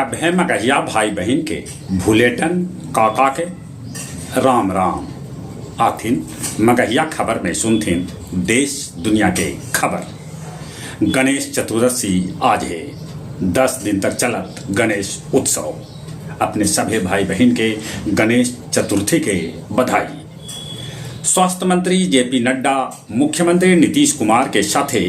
सभे मगहिया भाई बहिन के भुलेटन काका के राम राम। आथिन मगहिया खबर में सुनथिन देश दुनिया के खबर। गणेश चतुर्दशी आज हे। 10 दिन तक चलत गणेश उत्सव। अपने सभे भाई बहिन के गणेश चतुर्थी के बधाई। स्वास्थ्य मंत्री जेपी नड्डा मुख्यमंत्री नीतीश कुमार के साथे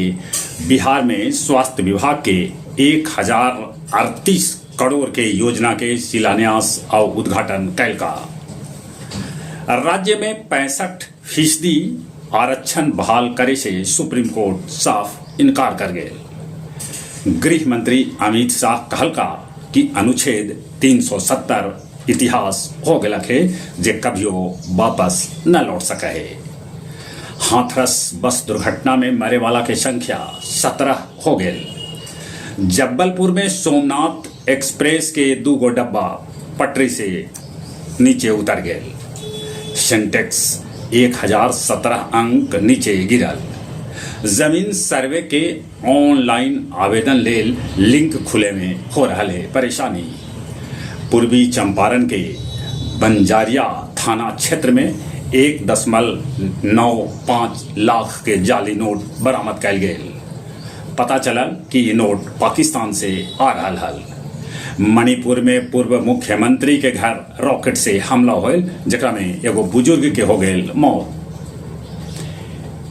बिहार में स्वास्थ्य विभाग के 1038 करोड़ के योजना के शिलान्यास और उद्घाटन कैलका। राज्य में 65% आरक्षण बहाल करे से सुप्रीम कोर्ट साफ इनकार कर गए। गृह मंत्री अमित शाह कहलका कि अनुच्छेद 370 इतिहास हो गलक हे, जे कभियो वापस न लौट सके हे। हाथरस बस दुर्घटना में मरे वाला के संख्या 17 हो गेल। जबलपुर में सोमनाथ एक्सप्रेस के दूगो डब्बा पटरी से नीचे उतर गेल। सेंटेक्स 1017 अंक नीचे गिरल। जमीन सर्वे के ऑनलाइन आवेदन लेल लिंक खुले में हो रहल है परेशानी। पूर्वी चंपारण के बंजारिया थाना क्षेत्र में 1.95 लाख के जाली नोट बरामद कैल गेल। पता चलल कि ई नोट पाकिस्तान से आ रहल हल। मणिपुर में पूर्व मुख्यमंत्री के घर रॉकेट से हमला होल, जेकरा में एगो बुजुर्ग के हो गेल मौत।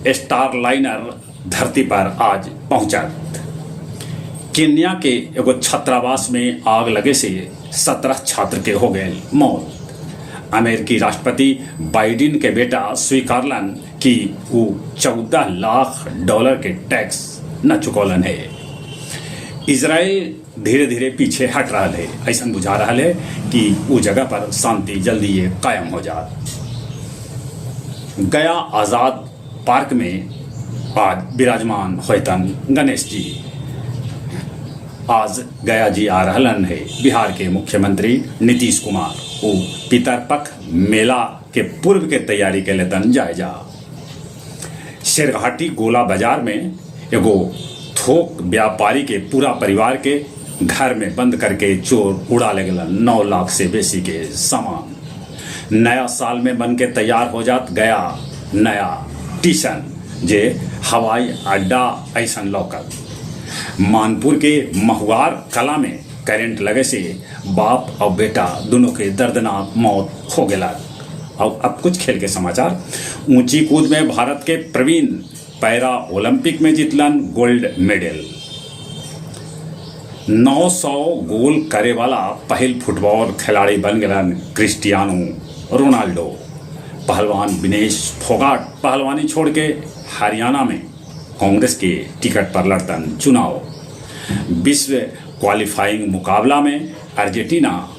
स्टारलाइनर धरती पर आज पहुंचत। केन्या के एगो छात्रावास में आग लगे से 17 छात्र के हो गए मौत। अमेरिकी राष्ट्रपति बाइडेन के बेटा स्वीकारलन कि ऊ 14 लाख डॉलर के टैक्स न चुकौलन है। इजराइल धीरे धीरे पीछे हट रहा है, ऐसा बुझा रहा है कि वो जगह पर शांति जल्दी ये कायम हो जात। गया आज़ाद पार्क में आज विराजमान होतन गणेश जी। आज गया जी आ रहलन है बिहार के मुख्यमंत्री नीतीश कुमार। वो पितरपख मेला के पूर्व के तैयारी के लेतन जायजा। शेरघाटी गोला बाजार में एगो थोक व्यापारी के पूरा परिवार के घर में बंद करके चोर उड़ा ले गलन 9 लाख से बेसी के सामान। नया साल में बन के तैयार हो जात गया नया टीसन, जे हवाई अड्डा ऐसन लौकत। मानपुर के महुआर कला में करंट लगे से बाप और बेटा दोनों के दर्दनाक मौत हो गया। और अब कुछ खेल के समाचार। ऊंची कूद में भारत के प्रवीण पैरा ओलंपिक में जीतलन गोल्ड मेडल। 900 गोल करे वाला पहिल फुटबॉल खिलाड़ी बन गलन क्रिस्टियानो रोनाल्डो। पहलवान विनेश फोगाट पहलवानी छोड़ के हरियाणा में कांग्रेस के टिकट पर लड़तन चुनाव। विश्व क्वालिफाइंग मुकाबला में अर्जेंटीना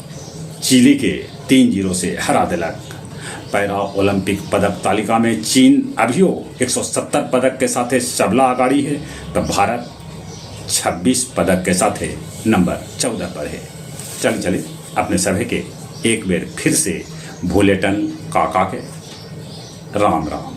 चिली के 3-0 से हरा दिलक। पैरा ओलंपिक पदक तालिका में चीन अभियो 170 पदक के साथे सबला अगाड़ी है, तो भारत 26 पदक के साथे नंबर 14 पर है। चल चले अपने सभी के एक बेर फिर से भूलेटन काका के राम राम।